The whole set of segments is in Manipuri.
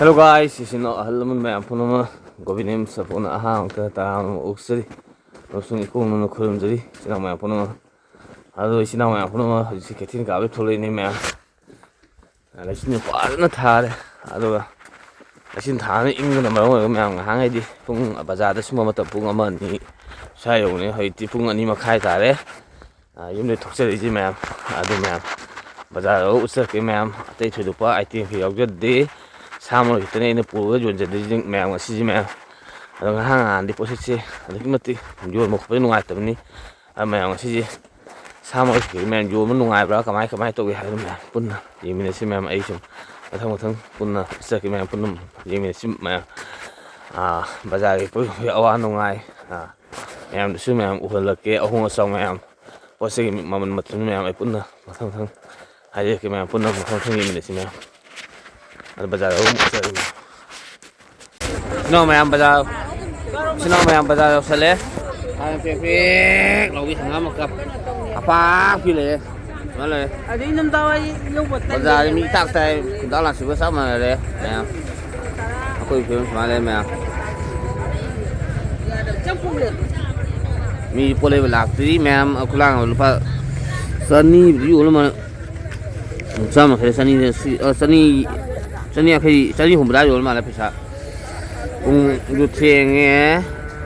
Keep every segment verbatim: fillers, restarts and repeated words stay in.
Hello guys, ꯏꯆꯤꯟ ꯏꯅꯥꯎ ꯑꯍꯜ ꯂꯃꯟ ꯃꯌꯥꯝ ꯄꯨꯝꯅꯃꯛ ꯒꯣꯕꯤꯟ ꯑꯦꯝ ꯁꯄꯣꯛꯅ ꯑꯍꯥꯟꯕ ꯇꯔꯥꯝꯅ ꯑꯣꯛꯆꯔꯤ꯫ ꯑꯃꯁꯨꯡ ꯏꯀꯣꯡ ꯅꯨꯡꯅ ꯈꯨꯔꯨꯝꯖꯔꯤ ꯏꯆꯤꯟ ꯏꯅꯥꯎ ꯃꯌꯥꯝ ꯄꯨꯝꯅꯃꯛ꯫ ꯑꯗꯣ ꯏꯆꯤꯟ ꯏꯅꯥꯎ ꯃꯌꯥꯝ ꯄꯨꯝꯅꯃꯛ ꯍꯧꯖꯤꯛꯁꯤ ꯀꯩꯊꯦꯜ ꯀꯥꯕꯩ ꯊꯣꯛꯂꯛꯏꯅꯦ ꯃꯌꯥꯝ꯫ ꯂꯩꯆꯤꯟꯁꯨ ꯐꯖꯅ ꯊꯥꯔꯦ꯫ ꯑꯗꯨꯒ ꯂꯩꯆꯤꯟ ꯊꯥꯕꯅ ꯏꯪꯕꯅ ꯃꯔꯝ ꯑꯣꯏꯔꯒ ꯃꯌꯥꯝ ꯉꯥꯏꯍꯥꯛꯉꯩꯗꯤ ꯄꯨꯡ ꯕꯖꯥꯔꯗ ꯁꯨꯝꯕ ꯃꯇꯝ ꯄꯨꯡ ꯑꯃ ꯑꯅꯤ ꯁ꯭ꯋꯥꯏ ꯌꯧꯕꯅꯦ꯫ ꯍꯧꯖꯤꯛꯇꯤ ꯄꯨꯡ ꯑꯅꯤ ꯃꯈꯥꯏ ꯇꯥꯔꯦ꯫ ꯑ, ꯌꯨꯝꯗꯩ ꯊꯣꯛꯆꯔꯛꯏꯁꯦ ꯃꯌꯥꯝ꯫ ꯑꯗꯨ ꯃꯌꯥꯝ ꯕꯖꯥꯔ ꯌꯧꯔꯒ ꯎꯠꯆꯔꯛꯀꯦ ꯃꯌꯥꯝ꯫ ꯑꯇꯩ ꯊꯣꯏꯗꯣꯛꯄ item ꯀꯩ ꯌꯥꯎꯖꯗꯦ꯫ ꯁꯥ ꯃꯔꯣꯏ ꯈꯛꯇꯅꯦ ꯑꯩꯅ ꯄꯨꯔꯒ ꯌꯣꯟꯖꯗꯣꯏꯁꯦ ꯃꯌꯥꯝ ꯉꯁꯤꯁꯦ ꯃꯌꯥꯝ꯫ ꯑꯗꯣ ꯉꯔꯥꯡ ꯅꯍꯥꯟꯗꯤ ꯄꯣꯠꯁꯤꯠꯁꯦ ꯑꯗꯨꯛꯀꯤ ꯃꯇꯤꯛ ꯌꯣꯟꯕ ꯈꯣꯠꯄ ꯅꯨꯡꯉꯥꯏꯇꯕꯅꯤ꯫ ꯑ, ꯃꯌꯥꯝ ꯉꯁꯤꯁꯦ ꯁꯥ ꯃꯔꯣꯏ ꯀꯩꯀꯩ ꯃꯌꯥꯝ ꯌꯣꯟꯕ ꯅꯨꯡꯉꯥꯏꯕ꯭ꯔꯥ, ꯀꯃꯥꯏ ꯀꯃꯥꯏ ꯇꯧꯒꯦ ꯍꯥꯏꯕꯗꯨ ꯃꯌꯥꯝ ꯄꯨꯟꯅ ꯌꯦꯡꯃꯤꯟꯅꯁꯤ ꯃꯌꯥꯝ꯫ ꯑꯩ ꯁꯨꯝ ꯃꯊꯪ ꯃꯊꯪ ꯄꯨꯟꯅ ꯆꯠꯆꯔꯛꯀꯦ ꯃꯌꯥꯝ, ꯄꯨꯟꯅ ꯌꯦꯡꯃꯤꯟꯅꯁꯤ ꯃꯌꯥꯝ꯫ ꯑꯥ, ꯕꯖꯥꯔꯒꯤ ꯄꯣꯠ ꯌꯣꯟꯕꯒꯤ ꯑꯋꯥ ꯅꯨꯡꯉꯥꯏ, ꯑꯥ, ꯃꯌꯥꯝꯗꯁꯨ ꯃꯌꯥꯝ ꯎꯍꯜꯂꯛꯀꯦ, ꯑꯍꯣꯡ ꯑꯆꯥꯎ ꯃꯌꯥꯝ, ꯄꯣꯠ ꯆꯩꯒꯤ ꯃꯃꯜ ꯃꯊꯨꯝ ꯃꯌꯥꯝ ꯑꯩ ꯄꯨꯟꯅ ꯃꯊꯪ ꯃꯊꯪ ꯍꯥꯏꯖꯔꯛꯀꯦ ꯃꯌꯥꯝ, ꯄꯨꯟꯅ ꯃꯊꯪ ꯃꯊꯪ ꯌꯦꯡꯃꯤꯟꯅꯁꯤ ꯃꯌꯥꯝ꯫ ꯑꯗꯨ ꯕꯖꯥꯔ ꯑꯍꯨꯝ ꯆꯠꯂꯤ꯫ ꯏꯆꯤꯟ ꯏꯅꯥꯎ ꯃꯌꯥꯝ ꯕꯖꯥꯔ, ꯏꯆꯤꯟ ꯏꯅꯥꯎ ꯃꯌꯥꯝ ꯕꯖꯥꯔ ꯌꯧꯁꯜꯂꯦ꯫ ꯄꯦꯛ ꯄꯦꯛ ꯂꯥꯎꯕꯤ ꯍꯪꯒꯥꯝ ꯃꯀꯛ ꯑꯄꯥꯛꯄꯤ ꯂꯩꯔꯦ꯫ ꯁꯨꯃꯥꯏꯅ ꯂꯩꯔꯦ꯫ ꯑꯗꯩ ꯅꯨꯡꯗꯥꯡ ꯋꯥꯏ ꯌꯧꯕ ꯇꯟꯕ ꯕꯖꯥꯔꯁꯤ ꯃꯤ ꯌꯧꯕ ꯏꯇꯥꯛ ꯇꯥꯏ, ꯈꯨꯟꯗꯥ ꯂꯥꯛꯁꯤꯕ ꯆꯞ ꯃꯥꯟꯅꯔꯦ ꯃꯌꯥꯝ꯫ ꯑꯩꯈꯣꯏ ꯐꯤꯕꯝ ꯁꯨꯃꯥꯏꯅ ꯂꯩꯔꯦ ꯃꯌꯥꯝ꯫ ꯆꯪ ꯄꯨꯡ ꯂꯩꯔꯦ꯫ ꯃꯤ ꯄꯣꯠ ꯂꯩꯕ ꯂꯥꯛꯇ꯭ꯔꯤ ꯃꯌꯥꯝ꯫ ꯈꯨꯂꯥꯡ ꯂꯨꯄꯥ ꯆꯅꯤꯕꯨꯗꯤ ꯌꯣꯜꯂ ꯃꯥꯜꯂꯦ꯫ ꯆꯥꯝꯃ ꯈꯔ ꯆꯅꯤꯗ ꯁꯤ-, ꯑ, ꯆꯅꯤ, ꯆꯅꯤ ꯌꯥꯡꯈꯩ, ꯆꯅꯤ ꯍꯨꯝꯐꯨꯇꯔꯥ ꯌꯣꯜꯂ ꯃꯥꯜꯂꯦ ꯄꯩꯁꯥ꯫ ꯄꯨꯡꯁꯨ ꯊꯦꯡꯉꯦ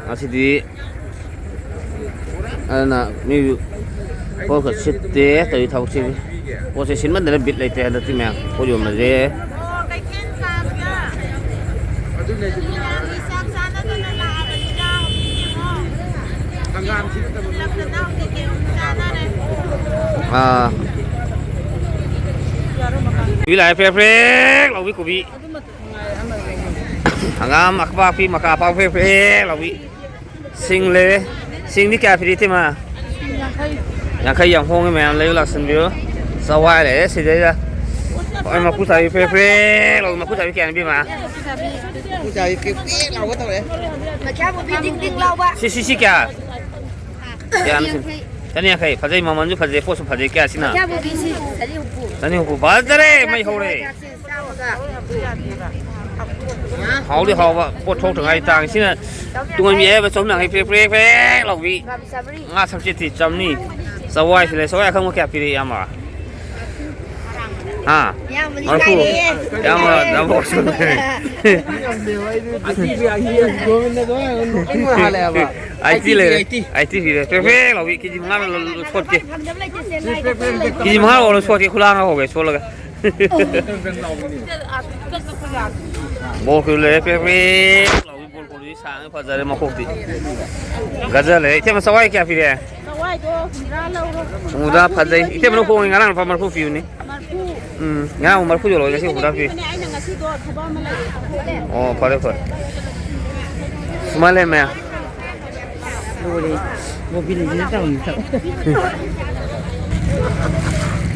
ꯉꯁꯤꯗꯤ꯫ ꯑꯗꯨꯅ ꯃꯤ ꯄꯣꯠꯀ ꯁꯤꯠꯇꯦ ꯇꯧꯔꯤ ꯊꯕꯛꯁꯦ꯫ ꯄꯣꯠꯁꯦ ꯁꯤꯠꯃꯟꯗꯅ ꯕꯤꯠ ꯂꯩꯇꯦ ꯍꯟꯗꯛꯇꯤ ꯃꯌꯥꯝ ꯄꯣꯠ ꯌꯣꯟꯕꯁꯦ꯫ ꯑꯥ꯫ ꯀꯣꯕꯤ ꯂꯥꯛꯑꯦ, ꯐ꯭ꯔꯦꯛ ꯐ꯭ꯔꯦꯛ ꯂꯥꯎꯕꯤ ꯀꯣꯕꯤ꯫ ꯍꯪꯒꯥꯝ ꯑꯄꯥꯛꯄꯤ, ꯃꯀꯥ ꯑꯄꯥꯛꯄꯤ, ꯐ꯭ꯔꯦꯛ ꯐ꯭ꯔꯦꯛ ꯂꯥꯎꯕꯤ꯫ ꯁꯤꯡ ꯂꯩꯔꯦ꯫ ꯁꯤꯡꯗꯤ ꯀꯌꯥ ꯄꯤꯔꯤ, ꯏꯇꯩꯃ? ꯌꯥꯡꯈꯩ꯫ ꯌꯥꯡꯈꯩ ꯌꯥꯝ ꯍꯣꯡꯉꯦ ꯃꯌꯥꯝ, ꯂꯩꯌꯨ ꯂꯥꯛꯁꯟꯕꯤꯌꯨ꯫ ꯆꯋꯥꯏ ꯂꯩꯔꯦ ꯁꯤꯗꯩꯗ꯫ ꯍꯣꯏ, ꯃꯀꯨ ꯆꯥꯕꯤ ꯐ꯭ꯔꯦꯛ ꯐ꯭ꯔꯦꯛ ꯂꯥꯎꯕꯤ, ꯃꯀꯨ ꯆꯥꯕꯤ ꯀꯌꯥꯅꯣ, ꯏꯕꯦꯝꯃ? ꯃꯈꯥ ꯃꯨꯕꯤ ꯗꯤꯡ ꯗꯤꯡ ꯂꯥꯎꯕ꯫ ꯁꯤ, ꯁꯤ, ꯁꯤ ꯀꯌꯥ? ꯀꯌꯥꯅꯣ ꯁꯤ? ꯌꯥꯡꯈꯩ꯫ ꯆꯅꯤ ꯌꯥꯡꯈꯩ꯫ ꯐꯖꯩ, ꯃꯃꯜꯁꯨ ꯐꯖꯩ, ꯄꯣꯠꯁꯨ ꯐꯖꯩ꯫ ꯀꯌꯥꯁꯤꯅ? ꯀꯌꯥꯕꯨ ꯄꯤꯁꯤ? ꯆꯅꯤ ꯍꯨꯝꯐꯨ꯫ ꯆꯅꯤ ꯍꯨꯝꯐꯨ꯫ ꯐꯖꯔꯦ, ꯃꯩ ꯍꯧꯔꯦ꯫ ꯆꯥꯕꯒ꯫ ꯍꯥꯎꯗꯤ ꯍꯥꯎꯕ ꯄꯣꯠ ꯊꯣꯛꯇ ꯉꯥꯏ ꯇꯥꯡ꯫ ꯁꯤꯅ ꯇꯨꯡꯍꯟꯕꯤ ꯑꯌꯥꯏꯕ ꯆꯍꯨꯝ ꯌꯥꯡꯈꯩ ꯄ꯭ꯔꯦꯛ ꯄ꯭ꯔꯦꯛ ꯄ꯭ꯔꯦꯛ ꯂꯥꯎꯕꯤ꯫ ꯆꯥꯝꯃꯔꯤ꯫ ꯉꯥ ꯁꯝꯆꯦꯠꯇꯤ ꯆꯥꯝꯃꯔꯤ꯫ ꯆꯋꯥꯏꯁꯤ ꯂꯩ꯫ ꯆꯋꯥꯏ ꯑꯀꯪꯕ ꯀꯌꯥ ꯄꯤꯔꯤ, ꯏꯌꯥꯝꯕ? ꯍꯥ? ꯏꯌꯥꯝꯕꯗꯤ ꯃꯔꯐꯨ꯫ ꯇꯥꯏꯔꯦ꯫ ꯏꯌꯥꯝꯕ, ꯏꯌꯥꯝꯕ ꯃꯔꯐꯨ꯫ ꯑꯩꯉꯣꯟꯗ ꯍꯥꯜꯂꯦ ꯍꯥꯏꯕ꯫ ꯑꯥꯏꯇꯤ ꯂꯩꯔꯦ꯫ ꯑꯥꯏꯇꯤ ꯄꯤꯔꯦ꯫ ꯄ꯭ꯔꯦꯛ ꯄ꯭ꯔꯦꯛ ꯂꯥꯎꯕꯤ꯫ ꯀꯦꯖꯤ ꯃꯉꯥ ꯂꯣ-, ꯂꯣ-, ꯁꯣꯠꯀꯦ꯫ ꯀꯦꯖꯤ ꯃꯉꯥ ꯑꯣꯏꯔꯣ ꯁꯣꯠꯀꯦ꯫ ꯈꯨꯂꯥꯡ ꯍꯧꯒꯦ ꯁꯣꯠꯂꯒ꯫ ꯕꯣꯜ ꯀꯩ ꯂꯩꯔꯦ, ꯄ꯭ꯔꯦꯛ ꯄ꯭ꯔꯦꯛ ꯂꯥꯎꯕꯤ ꯕꯣꯜ ꯀꯣꯜꯂꯤ ꯁꯥꯡꯉꯦ, ꯐꯖꯔꯦ ꯃꯈꯣꯛꯇꯤ꯫ ꯒꯖꯔ ꯂꯩꯔꯦ꯫ ꯏꯇꯩꯃ, ꯆꯋꯥꯏ ꯀꯌꯥ ꯄꯤꯔꯦ? ꯆꯋꯥꯏꯗꯣ ꯍꯨꯝꯗ꯭ꯔꯥ ꯂꯧꯔꯣ꯫ ꯍꯨꯝꯐꯨꯇꯔꯥ ꯐꯖꯩ꯫ ꯏꯇꯩꯃꯅ ꯍꯣꯡꯉꯤ, ꯉꯔꯥꯡ ꯂꯨꯄꯥ ꯃꯔꯤꯐꯨ ꯄꯤꯕꯅꯤ꯫ ꯃꯔꯤꯐꯨ꯫ ꯎꯝ, ꯉꯔꯥꯡ ꯃꯔꯤꯐꯨ ꯌꯣꯜꯂꯣꯏ, ꯉꯁꯤ ꯍꯨꯝꯐꯨꯇꯔꯥ ꯄꯤ꯫ ꯑꯩꯅ ꯉꯁꯤꯗꯣ ꯊꯕꯛ ꯑꯃ ꯂꯩ꯫ ꯑꯣ, ꯐꯔꯦ, ꯐꯔꯦ꯫ ꯁꯨꯃꯥꯏꯅ ꯂꯩꯔꯝꯃꯦ꯫ ꯂꯣꯏꯔꯦ꯫ ꯃꯣꯕꯤꯜꯁꯤꯅ ꯇꯧꯔꯤꯗꯣ꯫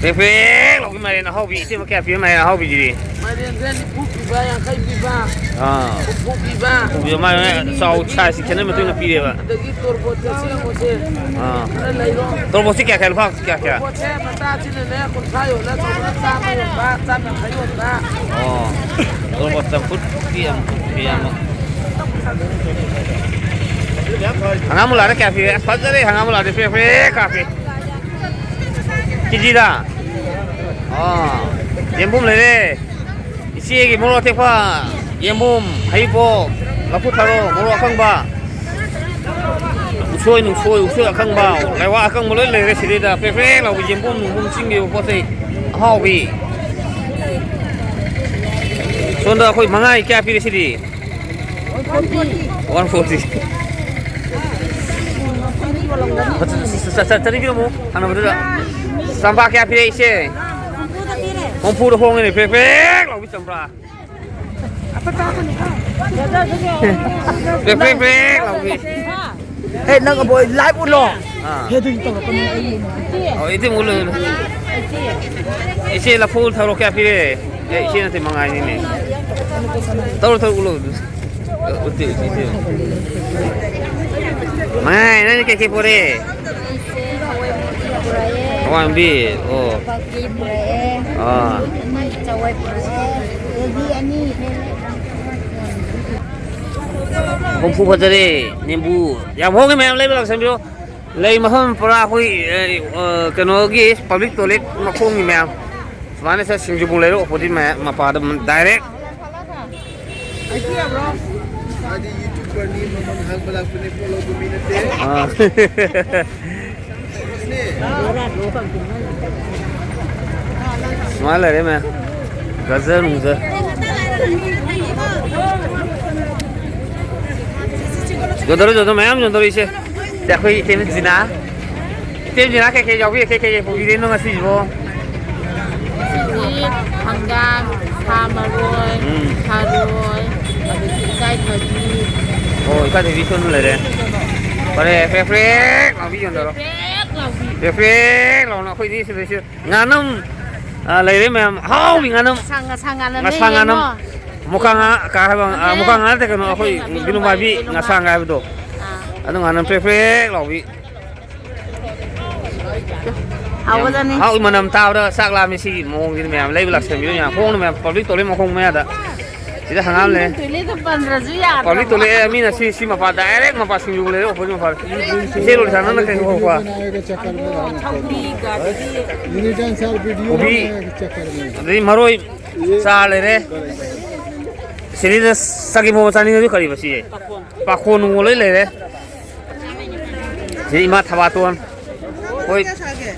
ꯄ꯭ꯔꯦꯛ ꯄ꯭ꯔꯦꯛ ꯂꯥꯎꯕꯤ ꯃꯥꯏꯔꯦꯟ ꯑꯍꯥꯎꯕꯤ꯫ ꯏꯇꯩꯃ, ꯀꯌꯥ ꯄꯤꯕ ꯃꯥꯏꯔꯦꯟ ꯑꯍꯥꯎꯕꯤꯁꯤꯗꯤ? ꯃꯥꯏꯔꯦꯟꯁꯦ ꯅꯤꯐꯨ ꯄꯤꯕ, ꯌꯥꯡꯈꯩ ꯄꯤꯕ, ꯑꯥ꯫ ꯍꯨꯝꯐꯨ ꯄꯤꯕ꯫ ꯎꯄꯨꯁꯦ ꯃꯥꯏ ꯆꯥꯎ ꯁꯥꯏꯖꯁꯤ ꯈꯦꯠꯅꯕ ꯃꯇꯨꯡ ꯏꯟꯅ ꯄꯤꯔꯦꯕ꯫ ꯑꯗꯒꯤ ꯇꯣꯔꯕꯣꯠꯁꯦ ꯑꯁꯤ ꯌꯦꯡꯉꯨꯁꯦ꯫ ꯑꯥ꯫ ꯈꯔ ꯂꯩꯔꯣ꯫ ꯇꯣꯔꯕꯣꯠꯁꯤ ꯀꯌꯥ ꯀꯌꯥ ꯂꯨꯄꯥ ꯀꯌꯥ ꯀꯌꯥ? ꯇꯣꯔꯕꯣꯠꯁꯦ ꯃꯆꯥꯁꯤꯅꯅꯦ ꯀꯨꯟꯊ꯭ꯔꯥ ꯌꯣꯜꯂꯦ, ꯑꯆꯧꯕꯅ ꯆꯥꯝꯃ ꯌꯣꯟꯕ, ꯆꯥꯝ ꯌꯥꯡꯈꯩ ꯌꯣꯟꯕ꯫ ꯑꯣ꯫ ꯇꯣꯔꯕꯣꯠ ꯆꯝꯐꯨꯠ ꯄꯤ ꯑꯃ, ꯄꯤ ꯑꯃ꯫ ꯍꯪꯒꯥꯝ ꯃꯨꯂꯥꯗ ꯀꯌꯥ ꯄꯤꯔꯦ? ꯑꯁ, ꯐꯖꯔꯦ, ꯍꯪꯒꯥꯝ ꯃꯨꯂꯥꯗꯤ ꯄ꯭ꯔꯦꯛ ꯄ꯭ꯔꯦꯛ ꯀꯥꯞꯄꯦ꯫ ꯀꯦꯖꯤꯗ? ꯑꯣ, ꯌꯦꯟꯕꯨꯝ ꯂꯩꯔꯦ꯫ ꯏꯆꯦꯒꯤ ꯃꯣꯔꯣꯛ ꯑꯇꯦꯛꯄ, ꯌꯦꯟꯕꯨꯝ, ꯍꯩꯔꯤꯕꯣꯞ, ꯂꯐꯨ ꯊꯔꯣ, ꯃꯣꯔꯣꯛ ꯑꯀꯪꯕ, ꯎꯁꯣꯏ ꯅꯨꯡꯁꯣꯏ, ꯎꯁꯣꯏ ꯑꯀꯪꯕ, ꯂꯩꯋꯥ ꯑꯀꯪꯕ ꯂꯣꯏ ꯂꯩꯔꯦ ꯁꯤꯗꯩꯗ꯫ ꯄ꯭ꯔꯦꯛ ꯄ꯭ꯔꯦꯛ ꯂꯥꯎꯕ ꯌꯦꯟꯕꯨꯝ ꯅꯨꯡꯕꯨꯝ ꯆꯤꯡꯒꯤ ꯑꯣꯏꯕ ꯄꯣꯠ ꯆꯩ ꯑꯍꯥꯎꯕꯤ꯫ ꯁꯣꯝꯗ ꯑꯩꯈꯣꯏ ꯃꯉꯥꯒꯤ ꯀꯌꯥ ꯄꯤꯔꯦ ꯁꯤꯗꯤ? One forty. ꯆ-, ꯆ-, ꯆꯅꯤ ꯄꯤꯔꯝꯃꯣ, ꯊꯪꯅꯕꯗꯨꯗ꯫ ꯆꯝꯄ꯭ꯔꯥ ꯀꯌꯥ ꯄꯤꯔꯦ, ꯏꯆꯦ? ꯍꯨꯝꯐꯨꯗ ꯍꯣꯡꯉꯤꯅꯦ, ꯄ꯭ꯔꯦꯛ ꯄ꯭ꯔꯦꯛ ꯂꯥꯎꯕꯤ ꯆꯝꯄ꯭ꯔꯥ꯫ ꯄ꯭ꯔꯦꯛ ꯄ꯭ꯔꯦꯛ ꯄ꯭ꯔꯦꯛ ꯂꯥꯎꯕꯤ꯫ ꯍꯦ, ꯅꯪ ꯑꯕꯣꯏ live ꯎꯠꯂꯣ꯫ ꯑꯥ꯫ ꯍꯦ, ꯑꯗꯨꯗꯤ ꯇꯧꯔꯛꯀꯅꯨ, ꯑꯩ ꯌꯦꯡꯉꯣ꯫ ꯑꯣ, ꯏꯇꯩꯃ ꯎꯠꯂꯣ, ꯎꯠꯂꯣ꯫ ꯏꯆꯦ, ꯂꯐꯨ ꯊꯔꯣ ꯀꯌꯥ ꯄꯤꯔꯦ? ꯑꯦ, ꯏꯆꯦ ꯅꯠꯇꯦ, ꯃꯉꯥꯏꯅꯤꯅꯦ꯫ ꯇꯧꯔꯣ, ꯇꯧꯔꯣ, ꯎꯠꯂꯣ, ꯎꯠꯂꯣ꯫ ꯎꯠꯇꯦ, ꯎꯠꯇꯦ, ꯏꯆꯦ꯫ ꯃꯉꯥꯏ, ꯅꯪꯗꯤ ꯀꯩꯀꯩ ꯄꯣꯔꯦ? ꯄꯨꯔꯛꯑꯦ꯫ ꯍꯋꯥꯏ ꯃꯨꯕꯤ꯫ ꯑꯣ꯫ ꯕꯛꯀꯤ ꯄꯨꯔꯛꯑꯦ꯫ ꯑꯥ꯫ ꯆꯋꯥꯏ ꯄꯨꯔꯛꯑꯦ꯫ ꯀꯦꯖꯤ ꯑꯅꯤ꯫ ꯍꯨꯝꯐꯨ ꯐꯖꯔꯦ꯫ ꯅꯦꯝꯕꯨ꯫ ꯌꯥꯝ ꯍꯣꯡꯉꯦ ꯃꯌꯥꯝ, ꯂꯩꯕ ꯂꯥꯛꯁꯟꯕꯤꯌꯨ꯫ ꯂꯩ ꯃꯐꯝ ꯄꯨꯔꯥ ꯑꯩꯈꯣꯏ, ꯑ, ꯑ, ꯀꯩꯅꯣꯒꯤ public toilet ꯃꯈꯣꯡꯒꯤ ꯃꯌꯥꯝ꯫ ꯁꯨꯃꯥꯏꯅ ꯁꯦ ꯁꯤꯡꯖꯨꯕꯨꯡ ꯂꯩꯔꯛ opposite ꯃꯌꯥꯝ ꯃꯄꯥꯗ direct꯫ ꯃꯥꯗꯤ YouTuberꯅꯤ, ꯃꯃꯜ ꯍꯪꯕ ꯂꯥꯛꯄꯅꯦ, ꯄꯣꯠ ꯂꯧꯕ ꯃꯤ ꯅꯠꯇꯦ꯫ ꯑꯥ꯫ ꯁꯨꯃꯥꯏꯅ ꯂꯩꯔꯦ ꯃꯌꯥꯝ꯫ ꯒꯖꯔ ꯅꯨꯡꯖꯔ꯫ ꯌꯣꯟꯊꯔꯣ, ꯌꯣꯟꯊꯔꯣ, ꯃꯌꯥꯝ ꯌꯣꯟꯊꯔꯣ ꯏꯆꯦ꯫ ꯁꯦ, ꯑꯩꯈꯣꯏ ꯏꯆꯦ ꯖꯤꯅꯥ꯫ ꯏꯆꯦ ꯖꯤꯅꯥ ꯀꯩꯀꯩ ꯌꯥꯎꯕꯤꯔꯦ? ꯀꯩꯀꯩ ꯄꯨꯕꯤꯔꯤꯅꯣ ꯉꯁꯤꯁꯤꯕꯣ? ꯉꯁꯤꯗꯤ ꯍꯪꯒꯥꯝ, ꯁꯥ ꯃꯔꯣꯏ, ꯎꯝ꯫ ꯊꯔꯣꯏ, ꯑꯗꯒꯤ ꯏꯀꯥꯏꯊꯕꯤ꯫ ꯑꯣ, ꯏꯀꯥꯏꯊꯕꯤꯁꯨ ꯑꯗꯨꯝ ꯂꯩꯔꯦ꯫ ꯐꯔꯦ, ꯄ꯭ꯔꯦꯛ ꯄ꯭ꯔꯦꯛ ꯂꯥꯎꯕꯤ ꯌꯣꯟꯊꯔꯣ꯫ ꯄ꯭ꯔꯦꯛ ꯂꯥꯎꯕꯤ꯫ ꯄ꯭ꯔꯦꯛ ꯄ꯭ꯔꯦꯛ ꯂꯥꯎꯅ ꯑꯩꯈꯣꯏꯗꯤ ꯁꯤꯗꯩꯁꯤꯗ ꯉꯥꯅꯝ, ꯑ, ꯂꯩꯔꯦ ꯃꯌꯥꯝ꯫ ꯑꯍꯥꯎꯕꯤ ꯉꯥꯅꯝ꯫ ꯉꯁꯥ-, ꯉꯁꯥ ꯉꯥꯅꯝꯅꯦ, ꯉꯁꯥ ꯉꯥꯅꯝ꯫ ꯌꯦꯡꯉꯣ꯫ ꯃꯨꯀꯥ ꯉꯥ ꯀꯥ ꯍꯥꯏꯕ, ꯑ, ꯅꯠꯇꯦ꯫ ꯃꯨꯀꯥ ꯉꯥ ꯅꯠꯇꯦ, ꯀꯩꯅꯣ, ꯑꯩꯈꯣꯏ ꯅꯠꯇꯦ, ꯕꯤꯅꯨ ꯕꯤꯅꯨ ꯃꯥꯏꯕꯤ ꯃꯥꯏꯕꯤ, ꯕꯤꯅꯨ ꯉꯁꯥ ꯃꯥꯏꯕꯤ꯫ ꯉꯥ ꯍꯥꯏꯕꯗꯣ꯫ ꯑꯥ꯫ ꯑꯗꯨ ꯉꯥꯅꯝ ꯄ꯭ꯔꯦꯛ ꯄ꯭ꯔꯦꯛ ꯂꯥꯎꯕꯤ꯫ ꯍꯥꯎꯕꯖꯥꯠꯅꯤ꯫ ꯌꯥꯝ ꯍꯥꯎ, ꯃꯅꯝ ꯇꯥꯕꯗ ꯆꯥꯛ ꯂꯥꯝꯃꯤ꯫ ꯁꯤꯒꯤ ꯃꯑꯣꯡꯁꯤꯗꯤ ꯃꯌꯥꯝ ꯂꯩꯕ ꯂꯥꯛꯁꯟꯕꯤꯌꯨ, ꯌꯥꯝ ꯍꯣꯡꯅ ꯃꯌꯥꯝ꯫ Public toilet ꯃꯈꯣꯡ ꯃꯌꯥꯗ꯫ ꯁꯤꯗ ꯍꯪꯒꯥꯝ ꯂꯩ꯫ Toiletꯇ ꯄꯟꯗ꯭ꯔꯁꯨ ꯌꯥꯗ꯭ꯔꯕ꯫ Public toilet, ꯑꯦ, ꯃꯤꯅ ꯁꯤ, ꯁꯤ ꯃꯄꯥ direct ꯃꯄꯥ ꯁꯤꯡꯖꯨ ꯂꯩꯔꯦ, opposite ꯃꯄꯥ꯫ ꯏꯆꯦ ꯔꯣꯂꯤꯁꯥ, ꯅꯪꯅ ꯀꯩ ꯍꯧꯕ? ꯁꯧꯒ꯭ꯔꯤꯒ ꯑꯗꯒꯤ ꯀꯣꯕꯤ, ꯑꯗꯩ ꯃꯔꯣꯏ ꯆꯥ ꯂꯩꯔꯦ꯫ ꯁꯤꯗꯩꯗ ꯆꯒꯦꯝ ꯄꯣꯝꯕ ꯆꯥꯅꯤꯡꯉꯁꯨ ꯀꯔꯤꯕ ꯁꯤ? ꯄꯥꯈꯣꯟ ꯅꯨꯡꯉꯣꯟ ꯂꯣꯏ ꯂꯩꯔꯦ꯫ ꯁꯤ ꯏꯃꯥ ꯊꯕꯥꯇꯣꯟ꯫ ꯍꯣꯏ꯫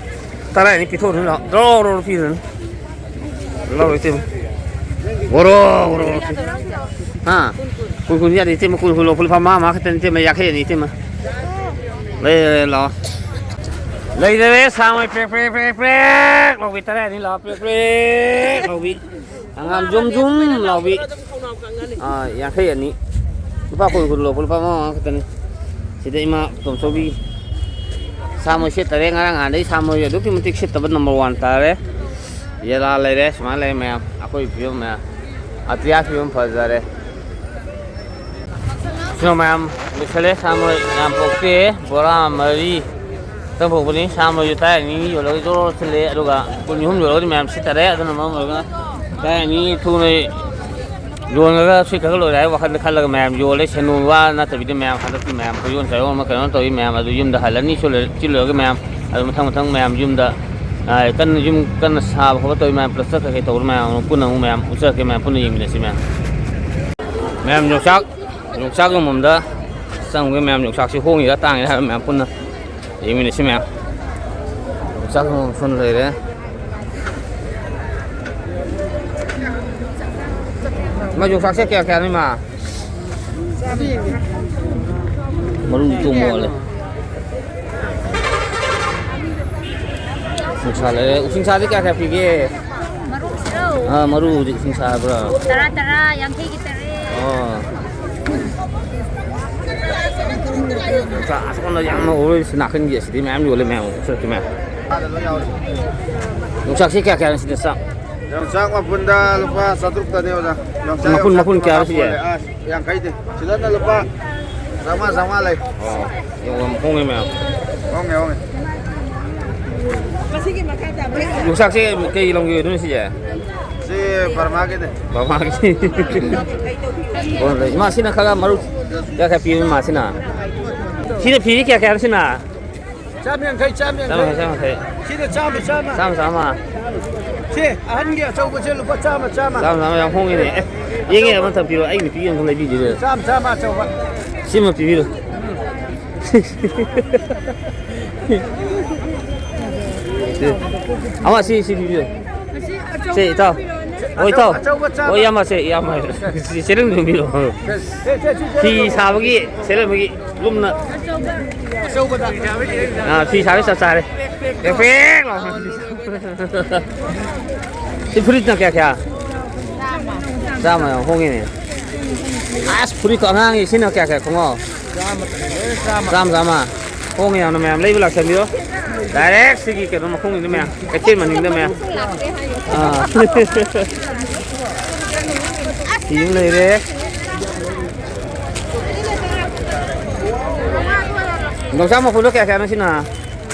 ꯇꯔꯥ ꯑꯅꯤ ꯄꯤꯊꯣꯛꯑꯗꯨꯅ ꯂꯥꯛꯑꯣ꯫ ꯗ꯭ꯔꯣ, ꯗ꯭ꯔꯣ, ꯗ꯭ꯔꯣ ꯄꯤꯔꯨꯅꯨ꯫ ꯂꯧꯔꯣ ꯏꯇꯩꯃ꯫ ꯒꯣꯔꯣ, ꯒꯣꯔꯣ, ꯒꯣꯔꯣ ꯄꯤ-, ꯍꯥ? ꯀꯨꯟ, ꯀꯨꯟ ꯌꯥꯗꯦ ꯏꯇꯩꯃ, ꯀꯨꯟ, ꯀꯨꯟ ꯂꯧ, ꯂꯨꯄꯥ ꯃꯉꯥ, ꯃꯉꯥ ꯈꯛꯇꯅꯤ ꯏꯇꯩꯃ, ꯌꯥꯡꯈꯩ ꯑꯅꯤ ꯏꯇꯩꯃ꯫ ꯂꯩ, ꯂꯩ, ꯂꯥꯛꯑꯣ꯫ ꯂꯩꯔꯦ, ꯁꯥꯃꯩ ꯄ꯭ꯔꯦꯛ, ꯄ꯭ꯔꯦꯛ, ꯄ꯭ꯔꯦꯛ, ꯄ꯭ꯔꯦꯛ ꯂꯥꯎꯕꯤ, ꯇꯔꯥ ꯑꯅꯤ ꯂꯥꯛꯑꯣ, ꯄ꯭ꯔꯦꯛ, ꯄ꯭ꯔꯦꯛ ꯂꯥꯎꯕꯤ꯫ ꯍꯪꯒꯥꯝ ꯖꯨꯝ ꯖꯨꯝ ꯂꯥꯎꯕꯤ꯫ ꯑꯥ, ꯌꯥꯡꯈꯩ ꯑꯅꯤ꯫ ꯂꯨꯄꯥ ꯀꯨꯟ, ꯀꯨꯟ ꯂꯧ, ꯂꯨꯄꯥ ꯃꯉꯥ, ꯃꯉꯥ ꯈꯛꯇꯅꯤ꯫ ꯁꯤꯗ ꯏꯃꯥ ꯇꯣꯝꯆꯧꯕꯤ ꯁꯥ ꯃꯣꯏ ꯁꯦꯠꯇꯔꯦ꯫ ꯉꯔꯥꯡ ꯅꯍꯥꯟꯗꯩ ꯁꯥ ꯃꯣꯏ ꯑꯗꯨꯛꯀꯤ ꯃꯇꯤꯛ ꯁꯤꯠꯇꯕ number one ꯇꯥꯔꯦ꯫ ꯌꯦꯂꯥ ꯂꯩꯔꯦ, ꯁꯨꯃꯥꯏꯅ ꯂꯩꯔꯦ ꯃꯌꯥꯝ꯫ ꯑꯩꯈꯣꯏ ꯐꯤꯕꯝ ꯃꯌꯥꯝ꯫ ꯑꯇꯤꯌꯥ ꯐꯤꯕꯝ ꯐꯖꯔꯦ꯫ ꯁꯤꯃ ꯃꯌꯥꯝ ꯂꯣꯏꯁꯜꯂꯦ꯫ ꯁꯥ ꯃꯣꯏ ꯌꯥꯝ ꯄꯣꯛꯇꯦ꯫ ꯕꯣꯔꯥ ꯃꯔꯤ꯫ ꯐꯥꯎꯕꯅꯤ, ꯁꯥ ꯃꯔꯣꯏꯁꯨ ꯇꯔꯥ ꯑꯅꯤ ꯌꯣꯜꯂꯒ ꯖꯣꯔꯣ ꯁꯤꯠꯂꯦ, ꯑꯗꯨꯒ ꯀꯨꯟ ꯑꯍꯨꯝ ꯌꯣꯜꯂꯒꯗꯤ ꯃꯌꯥꯝ ꯁꯤꯠꯇꯔꯦ꯫ ꯑꯗꯨꯅ ꯃꯔꯝ ꯑꯣꯏꯔꯒ ꯇꯔꯥ ꯑꯅꯤ ꯊꯨꯅ ꯌꯣꯟꯈ꯭ꯔꯒ ꯁꯤꯠꯈ꯭ꯔꯒ ꯂꯣꯏꯔꯦ ꯍꯥꯏꯕ ꯋꯥꯈꯜꯗ ꯈꯜꯂꯒ ꯃꯌꯥꯝ ꯌꯣꯜꯂꯦ꯫ ꯁꯦꯟꯗꯣꯡ ꯋꯥ ꯅꯠꯇꯕꯤꯗ ꯃꯌꯥꯝ ꯍꯟꯗꯛꯇꯤ ꯃꯌꯥꯝ ꯄꯣꯠꯌꯣꯟ ꯆꯥꯌꯣꯟ ꯑꯃ ꯀꯩꯅꯣ ꯇꯧꯋꯤ꯫ ꯃꯌꯥꯝ ꯑꯗꯨ ꯌꯨꯝꯗ ꯍꯜꯂꯅꯤ꯫ ꯁꯤ ꯂꯣꯏꯔ-, ꯁꯤ ꯂꯣꯏꯔꯒ ꯃꯌꯥꯝ ꯑꯗꯨ ꯃꯊꯪ ꯃꯊꯪ ꯃꯌꯥꯝ ꯌꯨꯝꯗ, ꯑ, ꯀꯟꯅ ꯌꯨꯝ ꯀꯟꯅ ꯁꯥꯕ ꯈꯣꯠꯄ ꯇꯧꯋꯤ꯫ ꯃꯌꯥꯝ ꯄ꯭ꯂꯁꯇꯔ ꯀꯩꯀꯩ ꯇꯧꯕꯗꯣ ꯃꯌꯥꯝ ꯑꯃꯨꯛ ꯄꯨꯟꯅ ꯑꯃꯨꯛ ꯃꯌꯥꯝ ꯎꯠꯆꯔꯛꯀꯦ꯫ ꯃꯌꯥꯝ ꯄꯨꯟꯅ ꯌꯦꯡꯃꯤꯟꯅꯁꯤ꯫ ꯃꯌꯥꯝ, ꯃꯌꯥꯝ ꯌꯣꯡꯆꯥꯛ, ꯌꯣꯡꯆꯥꯛ ꯌꯣꯟꯐꯝꯗ ꯆꯪꯉꯨꯒꯦ꯫ ꯃꯌꯥꯝ ꯌꯣꯡꯆꯥꯛꯁꯤ ꯍꯣꯡꯉꯤꯔꯥ ꯇꯥꯡꯉꯤꯔꯥ ꯍꯥꯏꯕ ꯃꯌꯥꯝ ꯄꯨꯟꯅ ꯌꯦꯡꯃꯤꯟꯅꯁꯤ ꯃꯌꯥꯝ꯫ ꯌꯣꯡꯆꯥꯛ ꯌꯣꯟꯐꯝ ꯁꯣꯝꯗ ꯂꯩꯔꯦ꯫ ꯏꯃꯥ, ꯌꯣꯡꯆꯥꯛꯁꯦ ꯀꯌꯥ ꯀꯌꯥꯅꯣ, ꯏꯃꯥ? ꯃꯔꯨ ꯇꯣꯡ ꯃꯥꯜꯂꯦ꯫ ꯎꯁꯤꯡꯁꯥ ꯂꯩꯔꯦ꯫ ꯎꯁꯤꯡꯁꯥꯗꯤ ꯀꯌꯥ ꯀꯌꯥ ꯄꯤꯒꯦ? ꯃꯔꯨꯁꯤꯔꯣ? ꯑꯥ, ꯃꯔꯨ ꯍꯧꯖꯤꯛ ꯎꯁꯤꯡꯁꯥ ꯍꯥꯏꯕ꯭ꯔꯥ? ꯇꯔꯥ, ꯇꯔꯥ, ꯌꯥꯡꯈꯩꯒꯤ ꯇꯔꯦꯠ꯫ ꯑꯣ꯫ ꯌꯣꯡꯆꯥꯛ ꯑꯁꯣꯝꯗ ꯌꯥꯝꯅ ꯍꯧꯔꯦ꯫ ꯁꯤ ꯅꯥꯀꯟꯒꯤ ꯑꯁꯤꯗꯤ ꯃꯌꯥꯝ ꯌꯣꯜꯂꯦ, ꯃꯌꯥꯝ ꯎꯁꯤꯡꯁꯥ ꯃꯌꯥꯝ꯫ ꯌꯣꯡꯆꯥꯛꯁꯤ ꯀꯌꯥ ꯀꯌꯥꯅꯣ ꯁꯤꯗ ꯆꯥꯛ? ꯌꯣꯡꯆꯥꯛ ꯃꯄꯨꯟꯗ ꯂꯨꯄꯥ ꯆꯥꯇ꯭ꯔꯨꯛꯇꯅꯦ, ꯑꯣꯖꯥ꯫ ꯌꯣꯡꯆꯥꯛ ꯃꯄꯨꯟ, ꯌꯣꯡꯆꯥꯛ ꯃꯄꯨꯟ ꯀꯌꯥ ꯃꯄꯨꯟ ꯁꯤꯒꯦ? ꯑꯥ, ꯌꯥꯡꯈꯩꯗꯤ꯫ ꯁꯤꯗꯅ ꯂꯨꯄꯥ ꯆꯥꯝꯃꯉꯥ, ꯆꯥꯝꯃꯉꯥ ꯂꯩ꯫ ꯑꯣ, ꯌꯥꯝ ꯍꯣꯡꯉꯦ ꯃꯌꯥꯝ꯫ ꯍꯣꯡꯉꯦ, ꯍꯣꯡꯉꯦ꯫ ꯌꯣꯡꯆꯥꯛꯁꯦ ꯀꯩ ꯂꯝꯒꯤ ꯑꯣꯏꯗꯣꯏꯅꯣ ꯁꯤꯁꯦ? ꯁꯤ ꯕꯔꯃꯥꯒꯤꯅꯦ꯫ ꯕꯔꯃꯥꯒꯤ꯫ ꯑꯣ, ꯂꯩ꯫ ꯏꯃꯥ, ꯁꯤꯅ ꯈꯔ ꯃꯔꯨ ꯀꯌꯥ ꯀꯌꯥ ꯄꯤꯔꯤꯅꯣ, ꯏꯃꯥ, ꯁꯤꯅ? ꯁꯤꯅ ꯐꯤꯗꯤ ꯀꯌꯥ ꯀꯌꯥꯅꯣ ꯁꯤꯅ? ꯆꯥꯝ ꯌꯥꯡꯈꯩ, ꯆꯥꯝ ꯌꯥꯡꯈꯩ꯫ ꯆꯥꯝ ꯌꯥꯡꯈꯩ, ꯆꯥꯝ ꯌꯥꯡꯈꯩ꯫ ꯁꯤꯅ ꯆꯥꯝꯃ, ꯆꯥꯝꯃ꯫ ꯆꯥꯝꯃ, ꯆꯥꯝꯃ꯫ ꯁꯤ ꯑꯍꯟꯒꯤ ꯑꯆꯧꯕꯁꯦ ꯂꯨꯄꯥ ꯆꯥꯝꯃ, ꯆꯥꯝꯃ꯫ ꯆꯥꯝꯃ, ꯆꯥꯝꯃ ꯌꯥꯝ ꯍꯣꯡꯉꯤꯅꯦ꯫ ꯑꯦ, ꯌꯦꯡꯒꯦ, ꯑꯃꯇꯪ ꯄꯤꯔꯣ, ꯑꯩ ꯅꯨꯄꯤꯒꯤ ꯑꯃꯇꯪ ꯂꯩꯕꯤꯒꯦ꯫ ꯆꯥꯝꯃ, ꯆꯥꯝꯃ ꯑꯆꯧꯕ꯫ ꯁꯤꯃ ꯄꯤꯕꯤꯔꯣ꯫ ꯁꯤ꯫ ꯑꯃ ꯁꯤ, ꯁꯤ ꯄꯤꯕꯤꯔꯣ꯫ ꯁꯦ, ꯏꯇꯥꯎ꯫ ꯑꯣ, ꯏꯇꯥꯎ꯫ ꯑꯆꯧꯕ ꯆꯥꯝꯃ꯫ ꯑꯣ, ꯏꯌꯥꯝꯕ, ꯁꯦ, ꯏꯌꯥꯝꯕ꯫ ꯁꯦ, ꯁꯦ, ꯁꯦ, ꯁꯦ, ꯁꯦ, ꯁꯦ, ꯐꯤ ꯁꯥꯕꯒꯤ ꯁꯦꯠꯂꯝꯕꯒꯤ ꯂꯨꯝꯅ꯫ ꯑꯆꯧꯕꯗ꯫ ꯑꯥ, ꯐꯤ ꯁꯥꯕꯒꯤ ꯆꯞ ꯆꯥꯔꯦ꯫ ꯄꯦꯛ ꯄꯦꯛ ꯂꯥꯎꯅ꯫ ꯁꯤ ꯐꯨꯔꯤꯠꯅ ꯀꯌꯥ ꯀꯌꯥ? ꯆꯥꯝꯃ꯫ ꯆꯥꯝꯃ ꯌꯥꯝ ꯍꯣꯡꯉꯤꯅꯦ꯫ ꯑꯁ, ꯐꯨꯔꯤꯠꯇꯣ ꯑꯉꯥꯡꯒꯤ ꯁꯤꯅ ꯀꯌꯥ ꯀꯌꯥ ꯈꯣꯡꯉꯥꯎ? ꯆꯥꯝꯃ꯫ ꯆꯥꯝꯃ, ꯆꯥꯝꯃ꯫ ꯍꯣꯡꯉꯦ ꯌꯥꯝꯅ ꯃꯌꯥꯝ꯫ ꯂꯩꯕ ꯂꯥꯛꯁꯟꯕꯤꯔꯣ꯫ ꯗꯥꯏꯔꯦꯛ ꯁꯤꯒꯤ ꯀꯩꯅꯣ ꯃꯈꯣꯡꯁꯤꯗ ꯃꯌꯥꯝ꯫ ꯀꯩꯊꯦꯜ ꯃꯅꯤꯡꯗ ꯃꯌꯥꯝ꯫ ꯑꯥ꯫ ꯐꯤ ꯑꯃ ꯂꯩꯔꯦ꯫ ꯅꯥꯎꯆꯥ ꯃꯄꯨꯗꯣ ꯀꯌꯥ ꯀꯌꯥꯅꯣ ꯁꯤꯅ?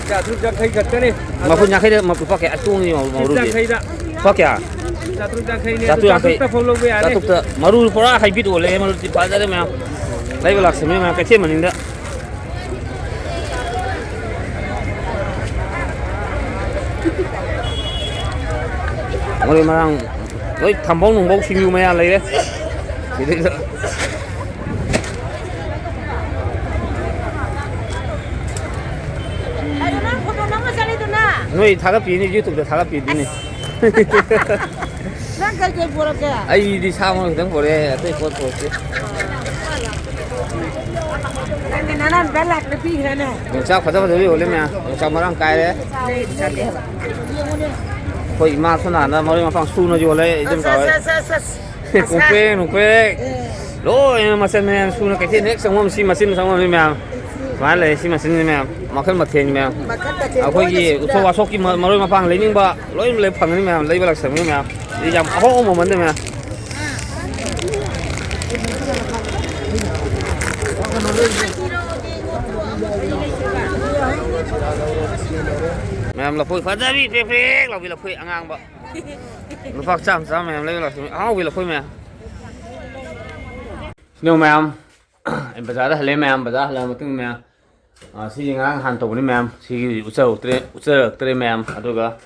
ꯆꯥꯇ꯭ꯔꯨꯛ ꯌꯥꯡꯈꯩ ꯈꯛꯇꯅꯤ꯫ ꯃꯄꯨꯟ ꯌꯥꯡꯈꯩꯗ ꯃ-, ꯂꯨꯄꯥ ꯀꯌꯥ? ꯑꯇꯣꯡꯕꯤ ꯃ-, ꯃꯔꯨꯗꯤ? ꯌꯥꯡꯈꯩꯗ꯫ ꯂꯨꯄꯥ ꯀꯌꯥ? ꯆꯥꯇ꯭ꯔꯨꯛ ꯌꯥꯡꯈꯩꯅꯦ꯫ ꯆꯥꯇ꯭ꯔꯨꯛ ꯌꯥꯡꯈꯩ꯫ ꯆꯥꯇ꯭ꯔꯨꯛꯇ ꯐꯥꯎ ꯂꯧꯕ ꯌꯥꯔꯦ꯫ ꯆꯥꯇ꯭ꯔꯨꯛꯇ꯫ ꯃꯔꯨ ꯄꯨꯔꯥ ꯍꯥꯏꯕꯤꯠ ꯑꯣꯜꯂꯦ, ꯃꯔꯨꯗꯤ ꯐꯖꯔꯦ ꯃꯌꯥꯝ꯫ ꯂꯩꯕ ꯂꯥꯛꯁꯟꯕꯤ ꯃꯌꯥꯝ ꯀꯩꯊꯦꯜ ꯃꯅꯤꯡꯗ꯫ ꯃꯔꯣꯏ ꯃꯔꯥꯡ ꯂꯣꯏ, ꯊꯝꯕꯧ ꯅꯨꯡꯕꯧ ꯁꯤꯡꯖꯨ ꯃꯌꯥꯝ ꯂꯩꯔꯦ꯫ ꯁꯤꯗꯩꯗ ꯀꯩꯅꯣ ꯅꯪ ꯐꯣꯇꯣ ꯅꯝꯕ ꯆꯠꯂꯤꯗꯨꯅ? ꯅꯣꯏ ꯊꯥꯒꯠꯄꯤꯅꯤ, YouTube-ꯇ ꯊꯥꯒꯠꯄꯤꯗꯨꯅꯤ꯫ ꯅꯪ ꯀꯩ ꯀꯩ ꯄꯣꯔꯛꯀꯦ? ꯑꯩꯗꯤ ꯁꯥ ꯃꯔꯣꯏ ꯈꯤꯇꯪ ꯄꯣꯔꯛꯑꯦ, ꯑꯇꯩ ꯄꯣꯠ ꯄꯣꯔꯛꯇꯦ꯫ ꯅꯪꯗꯤ ꯅꯅꯥꯎ ꯅꯨꯄꯥ ꯂꯥꯛꯄꯗ ꯄꯤꯈ꯭ꯔꯦꯅꯦ꯫ ꯌꯣꯡꯆꯥꯛ ꯐꯖ ꯐꯖꯕ ꯌꯣꯜꯂꯦ ꯃꯌꯥꯝ, ꯌꯣꯡꯆꯥꯛ ꯃꯔꯥꯡ ꯀꯥꯏꯔꯦ꯫ ꯂꯩ ꯆꯠꯂꯦ꯫ ꯑꯩꯈꯣꯏ ꯏꯃꯥ ꯁꯣꯅꯥꯅ ꯃꯔꯣꯏ ꯃꯄꯥꯡ ꯁꯨꯅ ꯌꯣꯜꯂꯦ, ꯏꯆꯤꯟ ꯑꯁ, ꯆꯥꯎꯋꯦ꯫ ꯑꯁ, ꯑꯁ, ꯑꯁ, ꯑꯁ꯫ ꯀꯣꯡꯄ꯭ꯔꯦꯡ ꯅꯨꯡꯄ꯭ꯔꯦꯡ꯫ ꯑꯦ꯫ ꯂꯣꯏꯅ ꯃꯆꯜ ꯃꯌꯥꯝ ꯁꯨꯅ ꯀꯩꯊꯦꯜ ꯍꯦꯛ ꯆꯪꯐꯝ ꯁꯤ ꯃꯆꯤꯟ ꯆꯪꯐꯝꯅꯤ ꯃꯌꯥꯝ꯫ ꯁꯨꯃꯥꯏꯅ ꯂꯩ ꯁꯤ ꯃꯆꯤꯟꯁꯤ ꯃꯌꯥꯝ꯫ ꯃꯈꯜ ꯃꯊꯦꯜꯅꯤ ꯃꯌꯥꯝ꯫ ꯃꯈꯜ ꯃꯊꯦꯜ ꯑꯩꯈꯣꯏꯒꯤ ꯂꯣꯏꯅ ꯁꯨꯅ꯫ ꯎꯁꯣꯞ ꯋꯥꯁꯣꯞꯀꯤ ꯃ-, ꯃꯔꯣꯏ ꯃꯄꯥꯡ ꯂꯩꯅꯤꯡꯕ ꯂꯣꯏꯅ ꯂꯣꯏ ꯐꯪꯒꯅꯤ ꯃꯌꯥꯝ꯫ ꯂꯩꯕ ꯂꯥꯛꯆꯕꯅꯤ ꯃꯌꯥꯝ꯫ ꯁꯤꯗꯤ ꯌꯥꯝ ꯑꯍꯣꯡꯕ ꯃꯃꯟꯗ ꯃꯌꯥꯝ꯫ ꯃꯌꯥꯝ ꯂꯐꯣꯏ ꯐꯖꯕꯤ ꯄ꯭ꯔꯦꯛ ꯄ꯭ꯔꯦꯛ ꯂꯥꯎꯕꯤ ꯂꯐꯣꯏ ꯑꯉꯥꯡꯕ꯫ ꯂꯨꯄꯥ ꯆꯥꯝꯃ ꯆꯥꯝꯃ ꯃꯌꯥꯝ ꯂꯩꯕ ꯂꯥꯛꯆꯕꯅꯤ꯫ ꯑꯍꯥꯎꯕꯤ ꯂꯐꯣꯏ ꯃꯌꯥꯝ꯫ ꯁꯤꯅ ꯃꯌꯥꯝ, ꯑꯩ ꯕꯖꯥꯔꯗ ꯍꯜꯂꯛꯑꯦ ꯃꯌꯥꯝ, ꯕꯖꯥꯔ ꯍꯜꯂꯛꯑ ꯃꯇꯨꯡ ꯃꯌꯥꯝ, ꯑ, ꯁꯤꯁꯦ ꯉꯔꯥꯡ ꯍꯥꯟꯅ ꯇꯧꯕꯅꯤ ꯃꯌꯥꯝ, ꯁꯤꯒꯤ ꯎꯠꯆꯔꯛꯇ꯭ꯔꯦ, ꯎꯠꯆꯔꯛꯇ꯭ꯔꯦ ꯃꯌꯥꯝ꯫ ꯑꯗꯨꯒ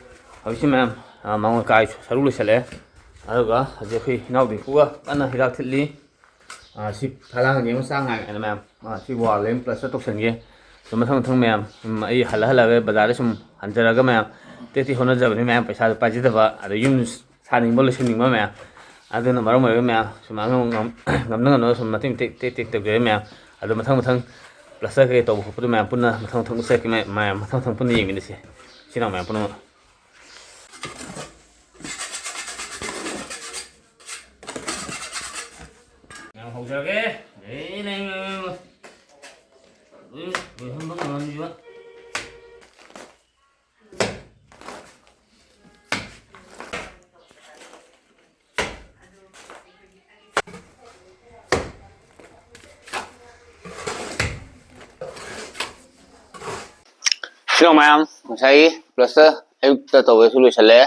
ꯍꯧꯖꯤꯛꯁꯤ ꯃꯌꯥꯝ, ꯑ, ꯃꯉꯣꯟ ꯀꯥꯏ ꯁꯔꯨꯛ ꯂꯣꯏꯁꯤꯜꯂꯛꯑꯦ꯫ ꯑꯗꯨꯒ ꯍꯧꯖꯤꯛ ꯑꯩꯈꯣꯏ ꯏꯅꯥꯎ ꯗꯤꯡꯀꯨꯒ ꯀꯟꯅ ꯍꯤꯗꯥꯛ ꯊꯤꯠꯂꯤ꯫ ꯑ, ꯁꯤ ꯐꯂꯥꯡꯒꯤ ꯑꯃ ꯆꯥꯡ ꯉꯥꯏ ꯃꯌꯥꯝ, ꯑ, ꯁꯤ ꯋꯥꯜꯗ ꯑꯃ ꯄ꯭ꯂꯁꯇꯔ ꯇꯧꯁꯟꯒꯦ꯫ ꯑꯗꯨ ꯃꯊꯪ ꯃꯊꯪ ꯃꯌꯥꯝ, ꯎꯝ, ꯑꯩ ꯍꯜꯂ ꯍꯜꯂꯒ ꯕꯖꯥꯔꯗ ꯁꯨꯝ ꯍꯟꯖꯔꯒ ꯃꯌꯥꯝ ꯇꯦꯛ ꯇꯦꯛ ꯍꯣꯠꯅꯖꯕꯅꯤ ꯃꯌꯥꯝ, ꯄꯩꯁꯥꯗꯣ ꯄꯥꯏꯖꯗꯕ, ꯑꯗ ꯌꯨꯝ ꯁꯥꯅꯤꯡꯕ, ꯂꯣꯏꯁꯤꯟꯅꯤꯡꯕ ꯃꯌꯥꯝ꯫ ꯑꯗꯨꯅ ꯃꯔꯝ ꯑꯣꯏꯔꯒ ꯃꯌꯥꯝ ꯁꯨꯃꯥꯏꯅ ꯉꯝ-, ꯉꯝꯅ ꯉꯝꯅꯕ ꯁꯨꯝ ꯃꯇꯦꯡ ꯇꯦꯛ ꯇꯦꯛ ꯇꯦꯛ ꯇꯧꯖꯔꯦ ꯃꯌꯥꯝ꯫ ꯑꯗꯣ ꯃꯊꯪ ꯃꯊꯪ ꯄ꯭ꯂꯥꯁꯇꯔ ꯀꯩꯀꯩ ꯇꯧꯕ ꯈꯣꯠꯄꯗꯣ ꯃꯌꯥꯝ ꯄꯨꯟꯅ ꯃꯊꯪ ꯃꯊꯪ ꯎꯠꯆꯔꯛꯀꯦ ꯃꯌꯥꯝ, ꯃꯌꯥꯝ ꯃꯊꯪ ꯃꯊꯪ ꯄꯨꯟꯅ ꯌꯦꯡꯃꯤꯟꯅꯁꯦ꯫ ꯏꯆꯤꯟ ꯏꯅꯥꯎ ꯃꯌꯥꯝ ꯄꯨꯝꯅꯃꯛ꯫ ꯃꯌꯥꯝ ꯍꯧꯖꯔꯒꯦ꯫ ꯂꯩ, ꯂꯩ, ꯂꯩ, ꯂꯩ, ꯂꯩ꯫ ꯂꯣꯏ ꯂꯣꯏꯍꯟꯕ ꯉꯝꯍꯟꯕꯤꯕ꯫ ꯀꯩꯅꯣ ꯃꯌꯥꯝ, ꯉꯁꯥꯏꯒꯤ ꯄ꯭ꯂꯁꯇ ꯑꯌꯨꯛꯇ ꯇꯧꯕꯁꯨ ꯂꯣꯏꯁꯜꯂꯦ꯫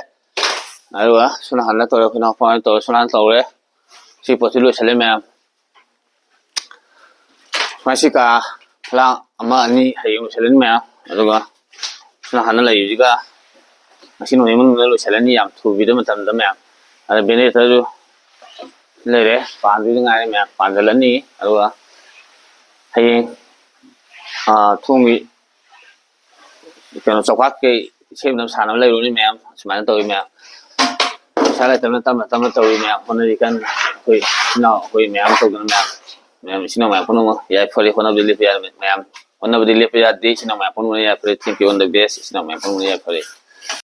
ꯑꯗꯨꯒ ꯁꯣꯝ ꯅꯥꯀꯟꯗ ꯇꯧꯔꯦ, ꯑꯩꯈꯣꯏ ꯏꯅꯥꯎꯄꯥ ꯍꯣꯏꯅ ꯇꯧꯔꯦ, ꯁꯣꯝ ꯅꯥꯀꯟꯗ ꯇꯧꯔꯦ꯫ ꯁꯤ ꯄꯣꯠꯁꯤ ꯂꯣꯏꯁꯜꯂꯦ ꯃꯌꯥꯝ꯫ ꯉꯁꯤ ꯀꯥ ꯐꯂꯥꯡ ꯑꯃ ꯑꯅꯤ ꯍꯌꯦꯡ ꯂꯣꯏꯁꯜꯂꯅꯤ ꯃꯌꯥꯝ꯫ ꯑꯗꯨꯒ ꯁꯣꯝ ꯅꯥꯀꯟꯗ ꯂꯩꯔꯤꯁꯤꯒ ꯉꯁꯤ ꯅꯣꯡꯃꯒꯤ ꯃꯅꯨꯡꯗ ꯂꯣꯏꯁꯜꯂꯅꯤ, ꯌꯥꯝ ꯊꯨꯕꯤꯗ ꯃꯇꯝꯗ ꯃꯌꯥꯝ꯫ ꯑꯗ ꯚꯦꯟꯇꯤꯂꯦꯇꯔꯁꯨ ꯂꯩꯔꯦ, ꯄꯥꯟꯗꯣꯏꯗ ꯉꯥꯏꯔꯦ ꯃꯌꯥꯝ, ꯄꯥꯟꯁꯤꯜꯂꯅꯤ꯫ ꯑꯗꯨꯒ ꯍꯌꯦꯡ, ꯑꯥ, ꯊꯣꯡꯒꯤ ꯀꯩꯅꯣ, ꯆꯧꯀꯥ ꯀꯩ ꯁꯦꯝꯅꯕ ꯁꯥꯅꯕ ꯂꯩꯔꯨꯅꯤ ꯃꯌꯥꯝ꯫ ꯁꯨꯃꯥꯏꯅ ꯇꯧꯋꯤ ꯃꯌꯥꯝ, ꯄꯩꯁꯥ ꯂꯩꯇꯕꯅ ꯇꯞꯅ ꯇꯞꯅ ꯇꯧꯔꯤ ꯃꯌꯥꯝ꯫ ꯍꯣꯠꯅꯔꯤ ꯀꯟꯅ ꯑꯩꯈꯣꯏ ꯏꯆꯤꯟ ꯏꯅꯥꯎ ꯑꯩꯈꯣꯏ ꯃꯌꯥꯝ ꯇꯧꯗꯅ ꯃꯌꯥꯝ, ꯃꯌꯥꯝ ꯏꯆꯤꯟ ꯏꯅꯥꯎ ꯃꯌꯥꯝ ꯄꯨꯝꯅꯃꯛ ꯌꯥꯏꯐꯔꯦ꯫ ꯍꯣꯠꯅꯕꯗꯤ ꯂꯦꯞꯄ ꯌꯥꯗꯕ ꯃꯌꯥꯝ, ꯍꯣꯠꯅꯕꯗꯤ ꯂꯦꯞꯄ ꯌꯥꯗꯦ꯫ ꯏꯆꯤꯟ ꯏꯅꯥꯎ ꯃꯌꯥꯝ ꯄꯨꯝꯅꯃꯛ ꯌꯥꯏꯐꯔꯦ꯫ Thank you, all the best꯫ ꯏꯆꯤꯟ ꯏꯅꯥꯎ ꯃꯌꯥꯝ ꯄꯨꯝꯅꯃꯛ ꯌꯥꯏꯐꯔꯦ꯫